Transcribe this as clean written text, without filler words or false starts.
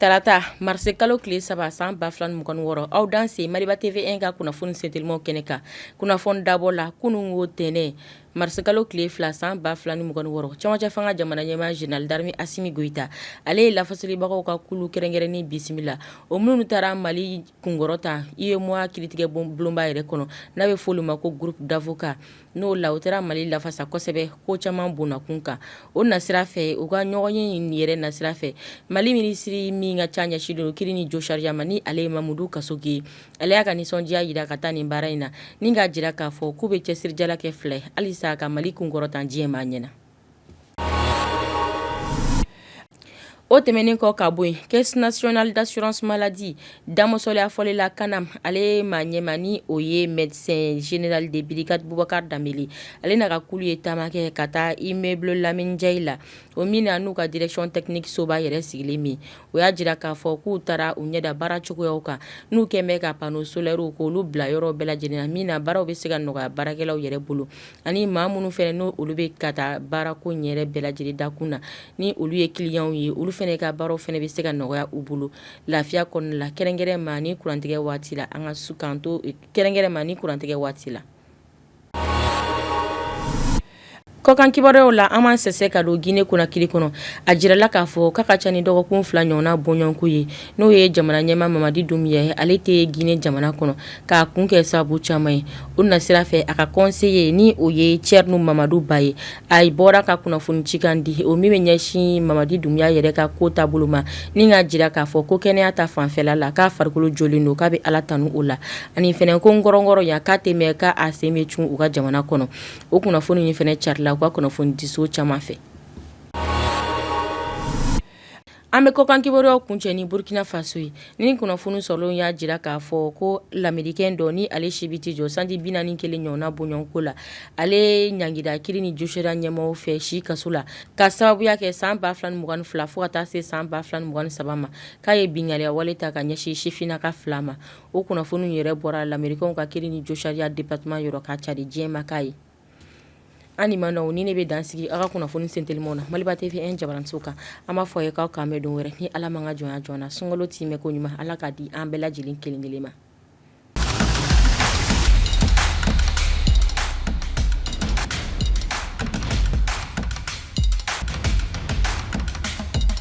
Tarata marisi kalo tile 3 san 2026, aw danse Maliba TV1 ka kunnafoni sentelimaw kɛnɛ kan. Kunnafoni dabɔ la kunun ko tɛnɛn marisi kalo tile 2 san 2026, cɛmancɛ fanga jamana ɲɛmaa général d'armée Asimi Goyita, ale ye lafasalibagaw ka kulu kɛrɛnkɛrɛnnen bisimila, o minnu taara Mali kunkɔrɔta UEMOA kiiritigɛ bulonba yɛrɛ kɔnɔ, n'a bɛ fɔ olu ma ko groupe d'avocats. N'o la u taara Mali lafasa kosɛbɛ ko caman bonnakun kan. O nasira fɛ, u ka ɲɔgɔnye in yɛrɛ nasira fɛ, Mali minisiri min ka ca ɲɛsin don kiri ni josariya ma, ni ale ye Mamudu Kasoge ye, ale y'a ka nisɔndiya jira ka taa nin baara in na, ni k'a jira k'a fɔ k'u bɛ cɛsirijala kɛ fila ye halisa ka Mali kunkɔrɔta diɲɛ maa ɲɛna. O tɛmɛnen kɔ ka bɔ yen, Caisse nationale d'assurance maladie damɔsɔlenya fɔli la CANAM, ale maa ɲɛmaa ni o ye médecin général de brigade Bubakar Danbele, ale n'a ka kulu ye taama kɛ ka taa immeuble Lamine Ndiaye la, o min na n'u ka direction technique soba yɛrɛ sigilen min. O y'a jira k'a fɔ k'u taara u ɲɛda baara cogoyaw kan, n'u kɛn bɛ ka panneau solaires k'olu bila yɔrɔ bɛɛ lajɛlen na, min na baaraw bɛ se ka nɔgɔya baarakɛlaw yɛrɛ bolo, ani maa minnu fana n'o olu bɛ ka taa baarako yɛrɛ bɛɛ lajɛlen dakun na, ni olu ye clients ye, olu fana ka baaraw fana bɛ se ka nɔgɔya u bolo lafiya kɔnɔna la, kɛrɛnkɛrɛn ma ni kurantigɛ waati la, an ka su kan to kɛrɛnkɛrɛn ma ni kurantigɛ waati la. Kɔkan kibaruyaw la, an b'an sɛsɛ ka don Guinée Conakry kɔnɔ. A jirala k'a fɔ k'a ka ca ni dɔgɔkun 2 ɲɔgɔnna bɔɲɔgɔnko ye, n'o ye jamana ɲɛmaa Mamadi Doumbouya ye, ale tɛ Guinée jamana kɔnɔ k'a kun kɛ sababu caman ye. O nasira fɛ, a ka conseiller ni o ye Thierno Mamadou Ba ye, a bɔra ka kunnafoni cikan di, o min bɛ ɲɛsin Mamadi Doumbouya yɛrɛ ka ko taabolo ma, ni k'a jira k'a fɔ ko kɛnɛya ta fanfɛla la, k'a farikolo jɔlen don, k'a bɛ Ala tanu o la, ani fɛnɛ ko nkɔrɔnkɔrɔ ya k'a tɛ mɛn k'a sen bɛ cun u ka jamana kɔnɔ. O kunnafoni in fɛnɛ carila u ka kunnafoni diso caman fɛ. An bɛ kɔkan kibaruyaw kuncɛ ni Burkina Faso ye. Ni kunnafoni sɔrɔlenw y'a jira k'a fɔ ko Lamerikɛn dɔ, ni ale si bɛ t'i jɔ sanji 41 ɲɔgɔnna bɔɲɔgɔnko la, ale ɲangira kiri ni josariya ɲɛmaaw fɛ si kaso la, ka sababuya kɛ san 2022 fo ka taa se san 2023 ma, k'a ye binkanniya wale ta ka ɲɛsin sifinnaka 2 ma. O kunnafoni yɛrɛ bɔra Lamerikɛnw ka kiri ni josariya département yɔrɔ ka cari diɲɛ ma k'a ye. An ni ma ni ne bɛ dan sigi aw ka kunnafoni sentelimaw na Maliba TV1 jabaraninso kan. An b'a fɔ ye k'aw k'an bɛn don wɛrɛ ni Ala m'an ka jɔnya jɔ an na. Sunkalo timɛ ko ɲuman, Ala k'a di an bɛɛ lajɛlen kelen kelen ma.